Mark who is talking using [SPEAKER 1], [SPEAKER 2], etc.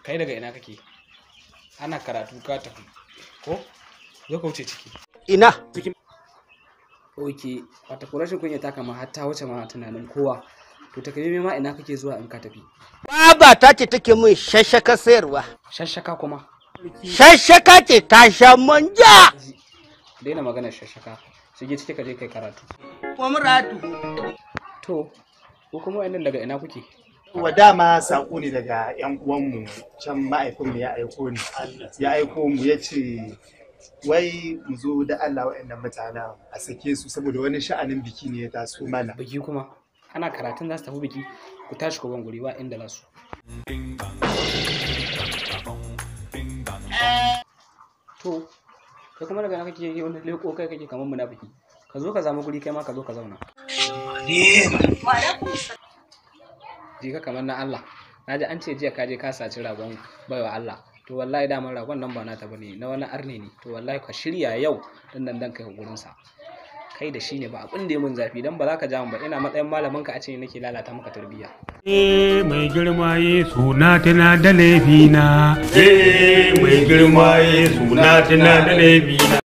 [SPEAKER 1] Kai daga ina kake? Ana karatu ka tafi. Ko? Zo ka wuce ciki.
[SPEAKER 2] Ina.
[SPEAKER 1] Ok, wata ko rashin kunya ta kama har ta wuce ma tunanin kowa. To takamaimai ma ina kake zuwa in ka tafi?
[SPEAKER 2] Baba ta ce take min shashaka sayarwa.
[SPEAKER 1] Shashaka kuma?
[SPEAKER 2] Shashaka ce ta sha manja.
[SPEAKER 1] Daina maganar shashaka. Shige ciki ka je kai karatu.
[SPEAKER 2] Kwamratu.
[SPEAKER 1] To, ko kuma wayannan daga ina kuke?
[SPEAKER 3] Wa dama sako ne daga yan uwanmu can, ma'aikinmu ya aiko ni. Ya aiko mu ya ce wai mu zo da Allah wa'annan mutanen a sake su saboda wani sha'anin biki ne ya taso mana.
[SPEAKER 1] Biki kuma? Ana karatun za su tafi biki, ku tashi ku ban guri ba inda za su. To, kai kuma daga ina kake yi wani leko kai kake kamar munafiki. Ka zo ka zama guri kai ma ka zo ka zauna. Je ka kamar na Allah. Na ji an ce jiya ka je ka saci ragon baiwa Allah. To wallahi daman ragon nan ba nata bane, na wani arne ne. To wallahi ka shirya yau dan nan dan kai gurin sa. Kai da shi ne ba abin da ya mun zafi dan ba za ka ja mun ba, ina matsayin malamin ka a ce nake lalata maka tarbiyya.
[SPEAKER 4] Eh mai girma Yesu na tana da laifina. Eh mai girma Yesu na tana da laifina.